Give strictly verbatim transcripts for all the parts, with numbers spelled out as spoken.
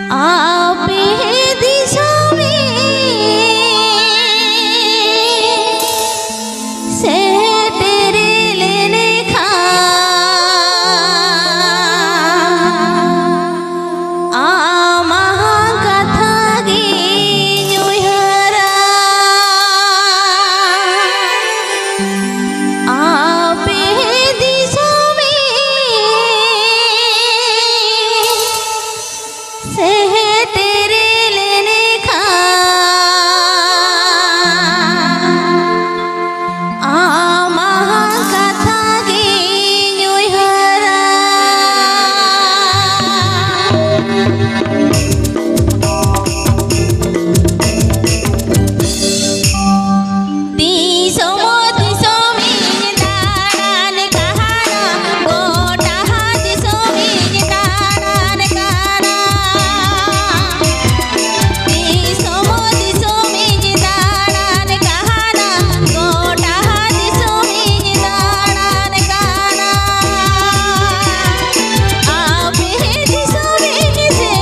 ᱟᱯᱮ ᱫᱤᱥᱚᱢᱤᱧ ᱥᱮᱴᱮᱨ ᱞᱮᱱᱠᱷᱟᱱ ᱟᱢᱟᱜ ᱠᱟᱛᱷᱟ ᱜᱤᱧ ᱩᱭᱦᱟᱹᱨᱟ᱾ ᱟᱯᱮ ᱫᱤᱥᱚᱢᱤᱧ ᱥᱮᱴᱮᱨ ᱞᱮᱱᱠᱷᱟᱱ ᱟᱢᱟᱜ ᱠᱟᱛᱷᱟ ᱜᱤᱧ ᱩᱭᱦᱟᱹᱨᱟ᱾ ᱫᱤᱥᱚᱢ ᱫᱤᱥᱚᱢᱤᱧ ᱫᱟᱬᱟᱱ ᱠᱟᱱᱟ, ᱜᱚᱴᱟ ᱫᱤᱥᱚᱢᱤᱧ ᱫᱟᱬᱟᱱ ᱠᱟᱱᱟ᱾ ᱫᱤᱥᱚᱢ ᱫᱤᱥᱚᱢᱤᱧ ᱫᱟᱬᱟᱱ ᱠᱟᱱᱟ, ᱜᱚᱴᱟ ᱫᱤᱥᱚᱢᱤᱧ ᱫᱟᱬᱟᱱ ᱠᱟᱱᱟ᱾ ᱟᱯᱮ ᱫᱤᱥᱚᱢᱤᱧ ᱥᱮ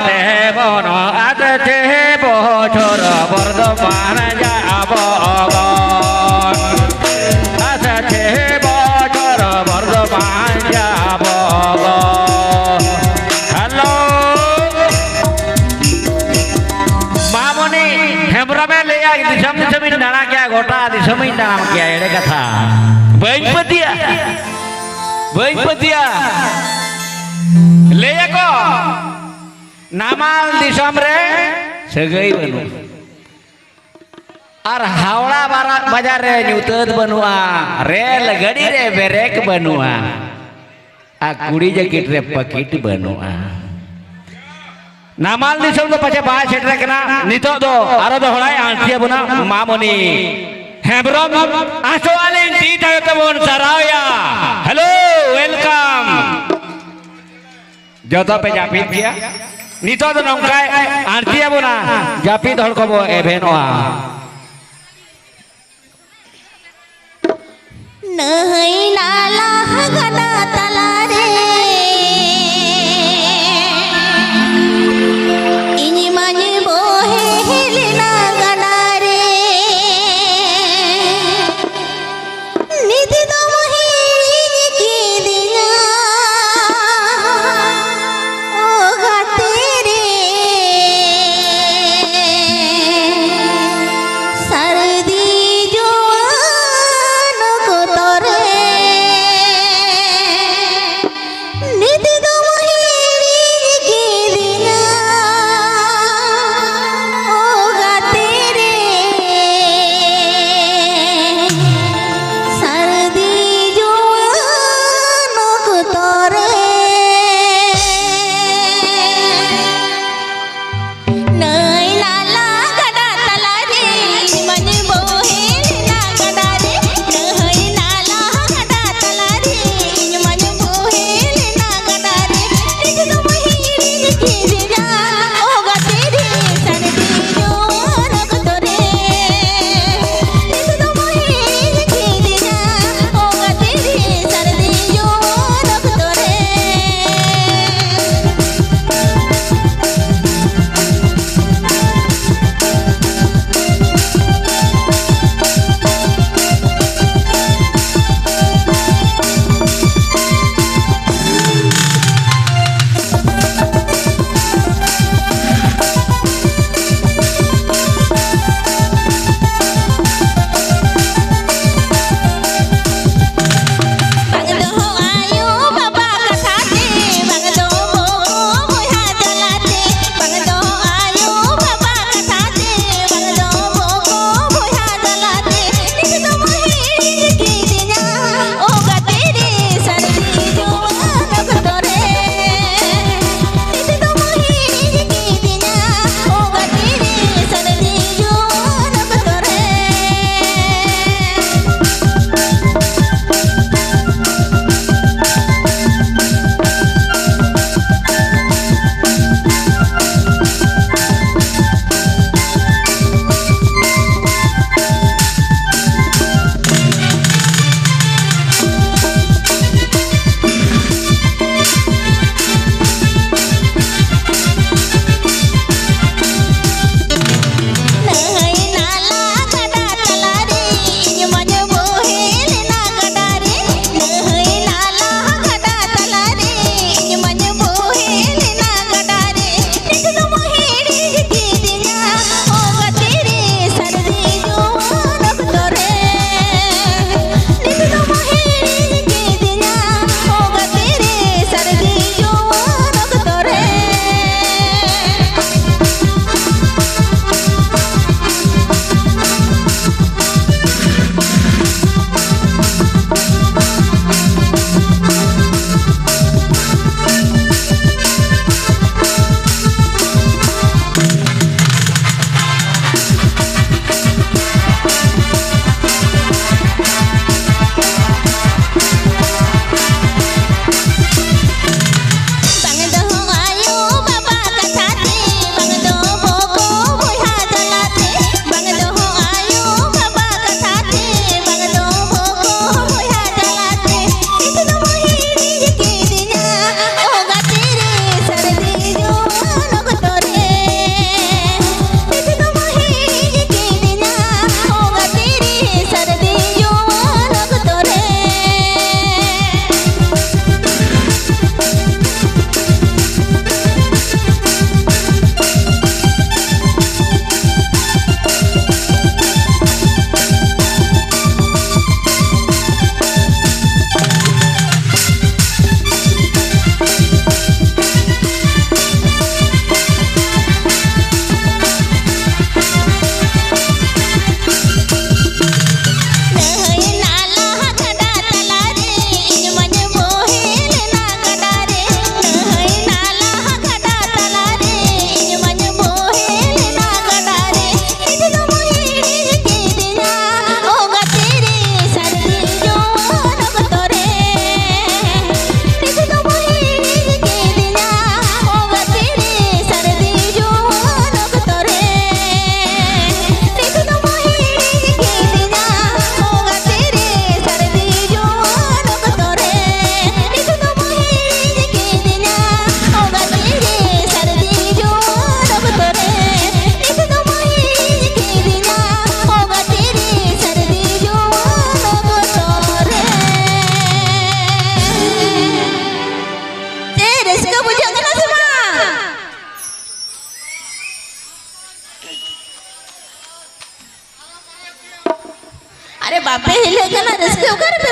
ᱛᱮᱵᱚᱱ ᱟᱫ ᱪᱮ ᱵᱚᱪᱷᱚᱨ ᱵᱚᱨᱫᱷᱚᱢᱟᱱ ᱡᱟᱵᱚ ᱜᱚ᱾ ᱟᱫ ᱪᱮ ᱵᱚᱪᱷᱚᱨ ᱵᱚᱨᱫᱷᱚᱢᱟᱱ ᱡᱟᱵᱚ ᱜᱚ᱾ ᱦᱮᱞᱳ᱾ ᱢᱟᱢᱚᱱᱤ ᱦᱮᱢᱵᱨᱚᱢᱮ ᱞᱟᱹᱭᱟ, ᱫᱤᱥᱚᱢ ᱫᱤᱥᱚᱢᱤᱧ ᱫᱟᱬᱟ ᱠᱮᱭᱟ, ᱜᱚᱴᱟ ᱫᱤᱥᱚᱢᱤᱧ ᱫᱟᱬᱟᱱ ᱠᱮᱭᱟ, ᱮᱲᱮ ᱠᱟᱛᱷᱟ᱾ ᱵᱟᱹᱧ ᱯᱟᱹᱛᱭᱟᱹᱜᱼᱟ, ᱵᱟᱹᱧ ᱯᱟᱹᱛᱭᱟᱹᱜᱼᱟ᱾ ᱞᱟᱹᱭᱟᱠᱚ, ᱱᱟᱢᱟᱞ ᱫᱤᱥᱚᱢ ᱨᱮ ᱥᱟᱹᱜᱟᱹᱭ ᱵᱟᱹᱱᱩᱜᱼᱟ᱾ ᱟᱨ ᱦᱟᱣᱲᱟ ᱵᱟᱨᱟ-, ᱵᱟᱡᱟᱨ ᱨᱮ ᱧᱩᱛᱟᱹᱛ ᱵᱟᱹᱱᱩᱜᱼᱟ, ᱨᱮᱞ ᱜᱟᱹᱰᱤ ᱨᱮ ᱵᱮᱨᱮᱠ ᱵᱟᱹᱱᱩᱜᱼᱟ, ᱟᱨ ᱠᱩᱲᱤ ᱡᱟᱹᱠᱤᱴ ᱨᱮ ᱯᱟᱹᱠᱤᱴ ᱵᱟᱹᱱᱩᱜᱼᱟ᱾ ᱱᱟᱢᱟᱞ ᱫᱤᱥᱚᱢ ᱫᱚ ᱯᱟᱪᱮ ᱵᱟᱭ ᱥᱮᱴᱮᱨ ᱠᱟᱱᱟ, ᱱᱤᱛᱚᱜ ᱫᱚ ᱟᱨᱚ ᱫᱚᱦᱲᱟᱭ ᱟᱬᱛᱤ ᱟᱵᱚᱱᱟ ᱢᱟᱢᱚᱱᱤ ᱦᱮᱢᱵᱨᱚᱢ᱾ ᱟᱸᱥᱚᱜ ᱟᱹᱞᱤᱧ ᱛᱤ ᱛᱟᱭᱚ ᱛᱮᱵᱚᱱ ᱥᱟᱨᱦᱟᱣᱮᱭᱟ᱾ Hello, welcome. ᱡᱚᱛᱚ ᱯᱮ ᱡᱟᱹᱯᱤᱫ ᱜᱮᱭᱟ᱾ ᱱᱤᱛᱚᱜ ᱫᱚ ᱱᱚᱝᱠᱟᱭ ᱟᱬᱛᱤ ᱟᱵᱚᱱᱟ, ᱡᱟᱹᱯᱤᱫ ᱦᱚᱲ ᱠᱚᱵᱚ ᱮᱵᱷᱮᱱᱚᱜᱼᱟ᱾ ᱱᱟᱹᱭ ᱱᱟᱞᱟ ᱜᱟᱰᱟ ᱛᱟᱞᱟᱨᱮ ᱤᱧ ᱢᱟᱧ ᱵᱚᱦᱮᱞ ᱮᱱᱟ ᱜᱟᱰᱟ ᱨᱮ᱾ ᱱᱤᱛ ᱫᱚᱢ ᱦᱤᱲᱤᱧ ᱠᱤᱫᱤᱧᱟ, ᱳ ᱜᱟᱛᱮ ᱨᱮ, ᱥᱟᱹᱨᱫᱤ ᱡᱩᱣᱟᱹᱱ ᱚᱠᱛᱚ ᱨᱮ᱾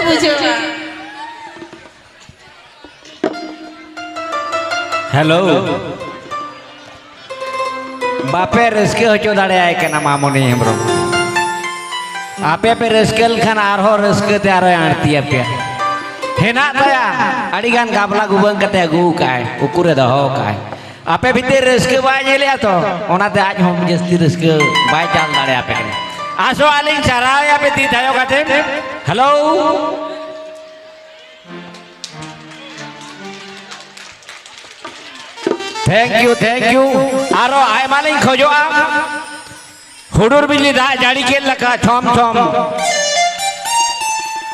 ᱵᱩᱡᱷᱟᱹᱣᱟ᱾ ᱦᱮᱞᱳ᱾ ᱵᱟᱯᱮ ᱨᱟᱹᱥᱠᱟᱹ ᱦᱚᱪᱚ ᱫᱟᱲᱮᱭᱟᱭ ᱠᱟᱱᱟ ᱢᱟᱢᱚᱱᱤ ᱦᱮᱢᱵᱨᱚᱢ᱾ ᱟᱯᱮ ᱯᱮ ᱨᱟᱹᱥᱠᱟᱹ ᱞᱮᱠᱷᱟᱱ ᱟᱨᱦᱚᱸ ᱨᱟᱹᱥᱠᱟᱹ ᱛᱮ ᱟᱨᱦᱚᱸᱭ ᱟᱬᱛᱤ ᱟᱯᱮᱭᱟ᱾ ᱦᱮᱱᱟᱜ ᱛᱟᱭᱟ ᱟᱹᱰᱤ ᱜᱟᱱ ᱜᱟᱵᱞᱟ ᱜᱩᱵᱟᱹᱝ ᱠᱟᱛᱮ ᱟᱹᱜᱩ ᱠᱟᱜᱼᱟᱭ, ᱩᱠᱩᱨᱮ ᱫᱚᱦᱚ ᱠᱟᱜᱼᱟᱭ᱾ ᱟᱯᱮ ᱵᱷᱤᱛᱤᱨ ᱨᱟᱹᱥᱠᱟᱹ ᱵᱟᱭ ᱧᱮᱞᱮᱜᱼᱟ ᱛᱚ, ᱚᱱᱟᱛᱮ ᱟᱡ ᱦᱚᱸ ᱡᱟᱹᱥᱛᱤ ᱨᱟᱹᱥᱠᱟᱹ ᱵᱟᱭ ᱪᱟᱞ ᱫᱟᱲᱮᱭᱟᱯᱮ ᱠᱟᱱᱟ᱾ ᱟᱥᱚᱜ ᱟᱹᱞᱤᱧ ᱥᱟᱨᱦᱟᱣᱮᱭᱟ ᱯᱮ ᱛᱤ ᱛᱷᱟᱭᱚ ᱠᱟᱛᱮ᱾ Hello. Thank you, thank you. ᱟᱨᱚ ᱟᱭᱢᱟ ᱞᱤᱧ ᱠᱷᱚᱡᱚᱜᱼᱟ᱾ ᱦᱩᱰᱩᱨ ᱵᱤᱡᱽᱞᱤ ᱫᱟᱜ ᱡᱟᱹᱲᱤ ᱠᱮᱫ ᱞᱮᱠᱟ ᱪᱷᱚᱢ ᱪᱷᱚᱢ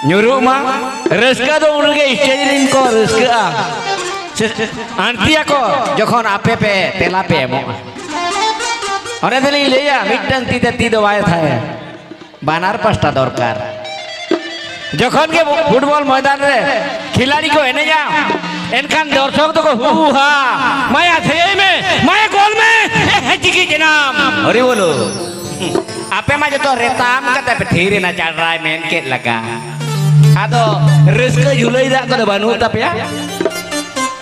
ᱧᱩᱨᱩᱜ ᱢᱟ᱾ ᱨᱟᱹᱥᱠᱟᱹ ᱫᱚ ᱩᱱ ᱨᱮᱜᱮ stage ᱨᱮᱱ ᱠᱚ ᱨᱟᱹᱥᱠᱟᱹᱜᱼᱟ᱾ ᱥᱮ, ᱟᱬᱛᱤᱭᱟᱠᱚ ᱡᱚᱠᱷᱚᱱ ᱟᱯᱮ ᱯᱮ ᱛᱮᱞᱟ ᱯᱮ ᱮᱢᱚᱜᱼᱟ᱾ ᱚᱸᱰᱮ ᱫᱚᱞᱤᱧ ᱞᱟᱹᱭᱟ, ᱢᱤᱫᱴᱟᱝ ᱛᱤ ᱛᱮ ᱛᱤ ᱫᱚ ᱵᱟᱭ ᱛᱷᱟᱭᱟ᱾ ᱵᱟᱱᱟᱨ ᱯᱟᱥᱴᱟ ᱫᱚᱨᱠᱟᱨ᱾ ᱡᱚᱠᱷᱚᱱ ᱜᱮ ᱯᱷᱩᱴᱵᱚᱞ ᱢᱚᱭᱫᱟᱱ ᱨᱮ ᱠᱷᱤᱞᱟᱲᱤ ᱠᱚ ᱮᱱᱮᱡᱟ, ᱮᱱᱠᱷᱟᱱ ᱫᱚᱨᱥᱚᱠ ᱫᱚᱠᱚ ᱦᱩ ᱦᱟ, "ᱢᱟᱭᱟ ᱛᱷᱮᱭᱟᱭ ᱢᱮ, ᱢᱟᱭᱟ ᱜᱳᱞ ᱢᱮ, ᱮ ᱦᱮ ᱪᱤᱠᱤ ᱡᱮᱱᱟᱢ᱾" ᱦᱚᱨᱤ ᱵᱚᱞᱚ᱾ ᱟᱯᱮ ᱢᱟ ᱡᱚᱛᱚ ᱨᱮᱛᱟᱢ ᱠᱟᱛᱮ ᱯᱮ ᱛᱷᱤᱨ ᱮᱱᱟ, ᱪᱟᱰᱨᱟᱭ ᱢᱮᱱ ᱠᱮᱫ ᱞᱮᱠᱟ᱾ ᱟᱫᱚ ᱨᱟᱹᱥᱠᱟᱹ ᱡᱷᱩᱞᱟᱹᱭ ᱫᱟᱜ ᱠᱚᱫᱚ ᱵᱟᱹᱱᱩᱜ ᱛᱟᱯᱮᱭᱟ?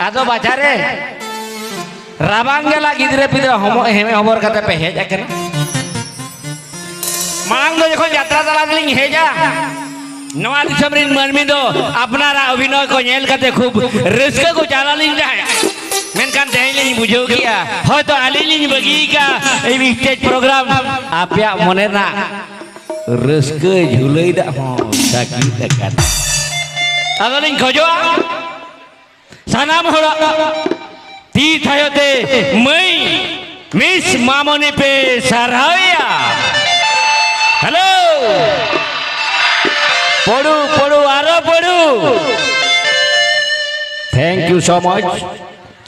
ᱟᱫᱚ ᱵᱟᱡᱟᱨ ᱨᱮ ᱨᱟᱵᱟᱝ ᱡᱟᱞᱟ ᱜᱤᱫᱽᱨᱟᱹ ᱯᱤᱫᱽᱨᱟᱹ ᱦᱚᱢᱚ-, ᱦᱮᱢᱮ ᱦᱚᱵᱚᱨ ᱠᱟᱛᱮ ᱯᱮ ᱦᱮᱡ ᱟᱠᱟᱱᱟ᱾ ᱢᱟᱲᱟᱝ ᱫᱚ ᱡᱚᱠᱷᱚᱱ ᱡᱟᱛᱨᱟ ᱛᱟᱞᱟ ᱛᱮᱞᱤᱧ ᱦᱮᱡᱟ, ᱱᱚᱣᱟ ᱫᱤᱥᱚᱢ ᱨᱤᱱ ᱢᱟᱹᱱᱢᱤ ᱫᱚ ᱟᱯᱱᱟᱨᱟᱜ ᱚᱵᱷᱤᱱᱚᱭ ᱠᱚ ᱧᱮᱞ ᱠᱟᱛᱮ ᱠᱷᱩᱵ ᱨᱟᱹᱥᱠᱟᱹ ᱠᱚ ᱪᱟᱞᱟᱞᱤᱧ ᱛᱟᱦᱮᱸᱫ᱾ ᱢᱮᱱᱠᱷᱟᱱ ᱛᱮᱦᱮᱧ ᱞᱤᱧ ᱵᱩᱡᱷᱟᱹᱣ ᱠᱮᱜᱼᱟ, ᱦᱚᱭᱛᱚ ᱟᱹᱞᱤᱧ ᱞᱤᱧ ᱵᱟᱹᱜᱤ ᱠᱟᱜᱼᱟ ᱮᱭ stage program᱾ ᱟᱯᱮᱭᱟᱜ ᱢᱚᱱᱮ ᱨᱮᱱᱟᱜ ᱨᱟᱹᱥᱠᱟᱹ ᱡᱷᱩᱞᱟᱹᱭ ᱫᱟᱜ ᱦᱚᱸ ᱥᱟᱹᱠᱤᱛ ᱟᱠᱟᱱᱟ᱾ ᱟᱫᱚᱞᱤᱧ ᱠᱷᱚᱡᱚᱜᱼᱟ, ᱥᱟᱱᱟᱢ ᱦᱚᱲᱟᱜ ᱛᱤ ᱛᱷᱟᱭᱚ ᱛᱮ ᱢᱟᱹᱭ ᱢᱤᱥ ᱢᱟᱢᱚᱱᱤ ᱯᱮ ᱥᱟᱨᱦᱟᱣᱮᱭᱟ᱾ ᱦᱮᱞᱳ᱾ ᱯᱚᱲᱩ, ᱯᱚᱲᱩ, ᱟᱨᱚ ᱯᱚᱲᱩ᱾ Thank you so much᱾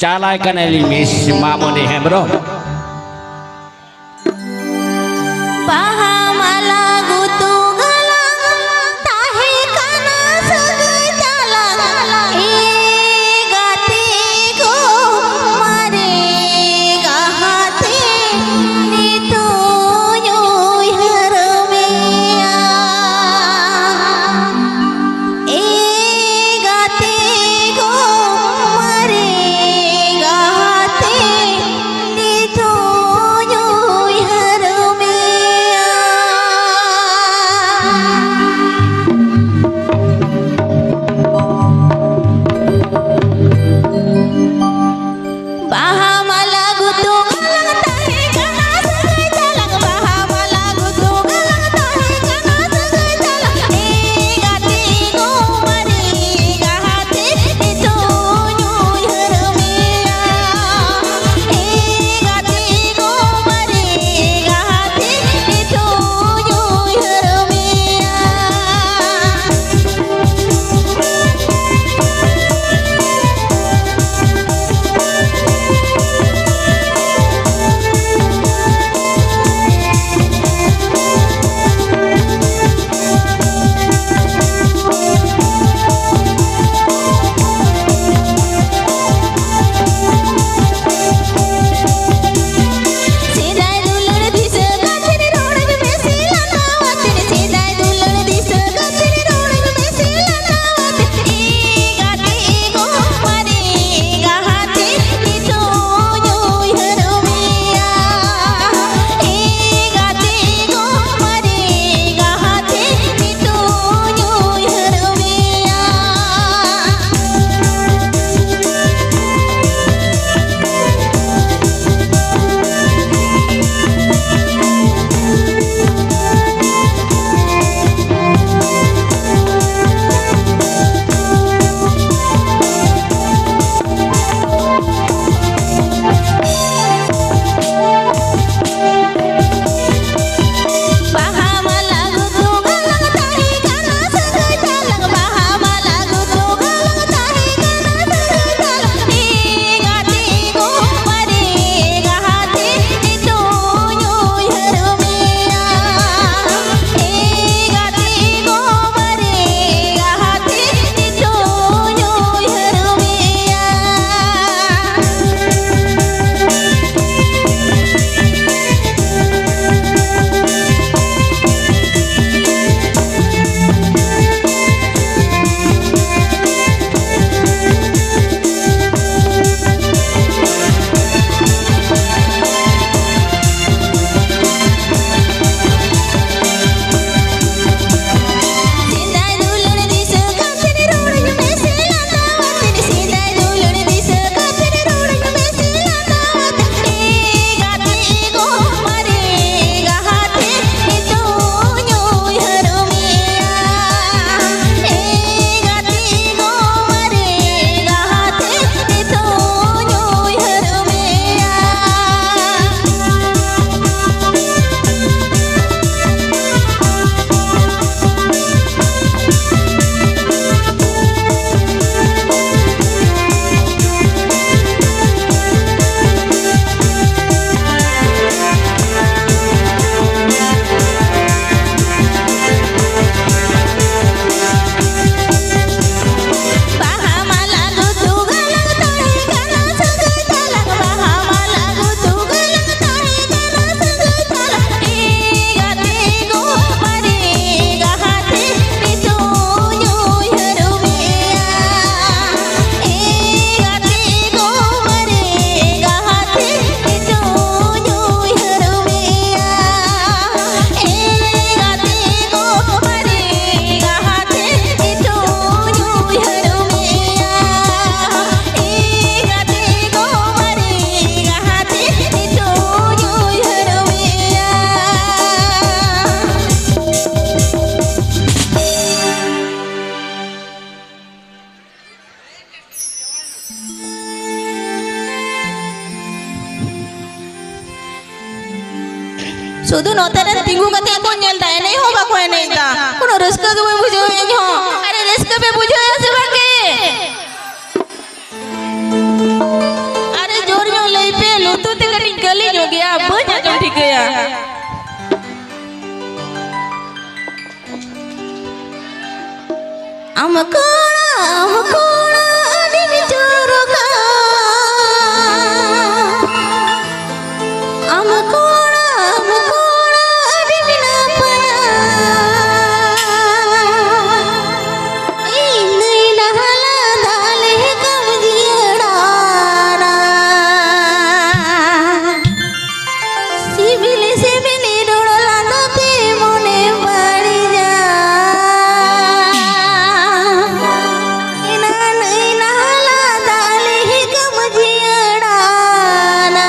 ᱪᱟᱞᱟᱭ ᱠᱟᱱᱟᱞᱤᱧ ᱢᱤᱥ ᱢᱟᱢᱚᱱᱤ ᱦᱮᱢᱵᱨᱚᱢ᱾ ᱵᱟᱦᱟ ᱢᱟᱞᱟ ᱜᱩᱛᱩ ᱜᱟᱞᱟᱝ ᱛᱟᱦᱮᱸ ᱠᱟᱱᱟ ᱥᱟᱹᱜᱟᱹᱭ ᱛᱟᱞᱟᱝ᱾ ᱮ ᱜᱟᱛᱮ ᱠᱚ, ᱢᱟᱨᱮ ᱜᱟᱦᱟᱛᱮ ᱱᱤᱛᱚᱜ ᱩᱭᱦᱟᱹᱨ ᱢᱮᱭᱟ᱾ ᱥᱩᱫᱷᱩ ᱱᱚᱛᱮ ᱨᱮ ᱛᱤᱸᱜᱩ ᱠᱟᱛᱮ ᱠᱚ ᱧᱮᱞ ᱫᱟ, ᱮᱱᱮᱡ ᱦᱚᱸ ᱵᱟᱠᱚ ᱮᱱᱮᱡ ᱫᱟ᱾ ᱠᱳᱱᱳ ᱨᱟᱹᱥᱠᱟᱹ ᱜᱮ ᱵᱟᱹᱧ ᱵᱩᱡᱷᱟᱹᱣᱮᱫᱼᱟ ᱤᱧ ᱦᱚᱸ᱾ ᱟᱨᱮ, ᱨᱟᱹᱥᱠᱟᱹ ᱯᱮ ᱵᱩᱡᱷᱟᱹᱣᱮᱫᱼᱟ ᱥᱮ ᱵᱟᱝ ᱜᱮ? ᱟᱨᱮ, ᱡᱳᱨ ᱧᱚᱜ ᱞᱟᱹᱭ ᱯᱮ, ᱞᱩᱛᱩᱨ ᱛᱮ ᱠᱟᱹᱴᱤᱡ ᱠᱟᱹᱞᱤ ᱧᱚᱜ ᱜᱮᱭᱟ, ᱵᱟᱹᱧ ᱟᱸᱡᱚᱢ ᱴᱷᱤᱠᱟᱹᱭᱟ᱾ ᱟᱢ ᱠᱚᱲᱟ, ᱟᱢ ᱠᱚᱲᱟ, ᱟᱹᱰᱤᱢ ᱪᱚᱨᱚᱠᱟ᱾ ᱟᱢ ᱠᱚᱲᱟ, ᱟᱢ ᱠᱚᱲᱟ, ᱟᱹᱰᱤᱢ ᱱᱟᱯᱟᱭᱟ᱾ ᱤᱧ ᱱᱟᱹᱭ ᱱᱟᱦᱟᱞᱟ ᱫᱟᱜ ᱞᱮᱠᱟᱢ ᱡᱤᱭᱟᱹᱲᱟᱱᱟ᱾ ᱥᱤᱵᱤᱞ ᱥᱤᱵᱤᱞ ᱨᱚᱲ ᱞᱟᱸᱫᱟ ᱛᱮ ᱢᱚᱱᱮ ᱵᱟᱹᱲᱤᱡᱟ᱾ ᱮᱱᱟ ᱱᱟᱹᱭ ᱱᱟᱦᱟᱞᱟ ᱫᱟᱜ ᱞᱮᱠᱟᱢ ᱡᱤᱭᱟᱹᱲᱟᱱᱟ᱾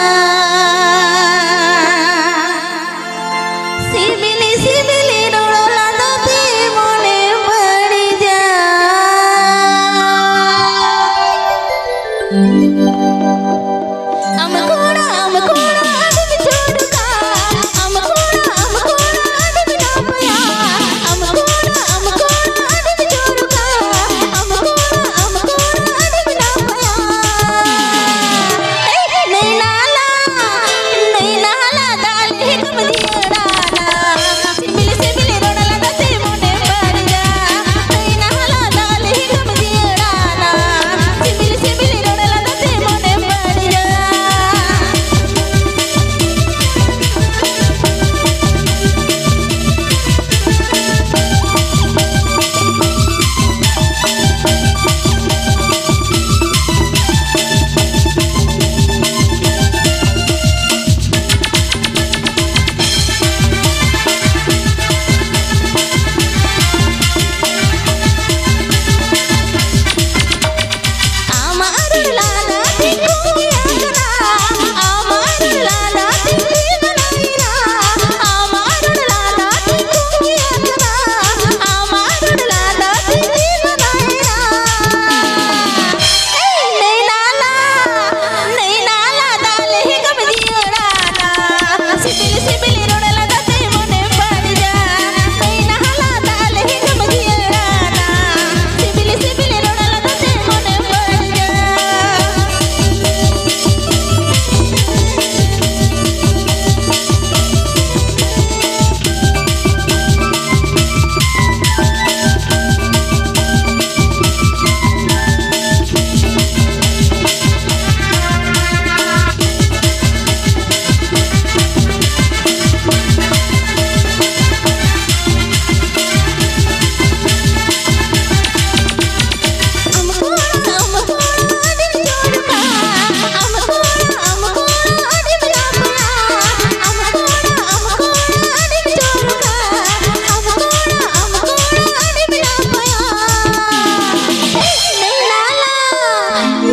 ᱥᱤᱵᱤᱞ ᱥᱤᱵᱤᱞ ᱨᱚᱲ ᱞᱟᱸᱫᱟ ᱛᱮ ᱢᱚᱱᱮ ᱵᱟᱹᱲᱤᱡᱟ᱾ ᱟᱢ ᱠᱚᱲᱟ, ᱟᱢ ᱠᱚᱲᱟ, ᱟᱹᱰᱤᱢ ᱪᱚᱨᱚᱠᱟ᱾ ᱟᱢ ᱠᱚᱲᱟ, ᱟᱢ ᱠᱚᱲᱟ, ᱟᱹᱰᱤᱢ ᱱᱟᱯᱟᱭᱟ᱾ ᱟᱢ ᱠᱚᱲᱟ, ᱟᱢ ᱠᱚᱲᱟ, ᱟᱹᱰᱤᱢ ᱪᱚᱨᱚᱠᱟ᱾ ᱟᱢ ᱠᱚᱲᱟ, ᱟᱢ ᱠᱚᱲᱟ, ᱟᱹᱰᱤᱢ ᱱᱟᱯᱟᱭᱟ᱾ ᱮᱭ, ᱱᱟᱹᱭ ᱱᱟᱞᱟ, ᱱᱟᱹᱭ ᱱᱟᱞᱟ ᱫᱟᱜ ᱞᱮᱠᱟᱢ ᱡᱤᱭᱟᱹᱲᱟᱱᱟ᱾ ᱥᱤᱵᱤᱞ ᱥᱤᱵᱤᱞ ᱨᱚᱲ ᱞᱟᱸᱫᱟ ᱛᱮ ᱢᱚᱱᱮ ᱵᱟᱹᱲᱤᱡᱟ᱾ ᱱᱟᱹᱭ ᱱᱟᱞᱟ ᱫᱟᱜ ᱞᱮᱠᱟᱢ ᱡᱤᱭᱟᱹᱲᱟᱱᱟ᱾ ᱥᱤᱵᱤᱞ ᱥᱤᱵᱤᱞ ᱨᱚᱲ ᱞᱟᱸᱫᱟ ᱛᱮ ᱢᱚᱱᱮ ᱵᱟᱹᱲᱤᱡᱟ᱾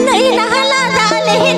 ᱱᱟᱹᱭ ᱱᱟᱦᱟᱞᱟ ᱫᱟᱜ ᱞᱤᱸᱜᱤᱱ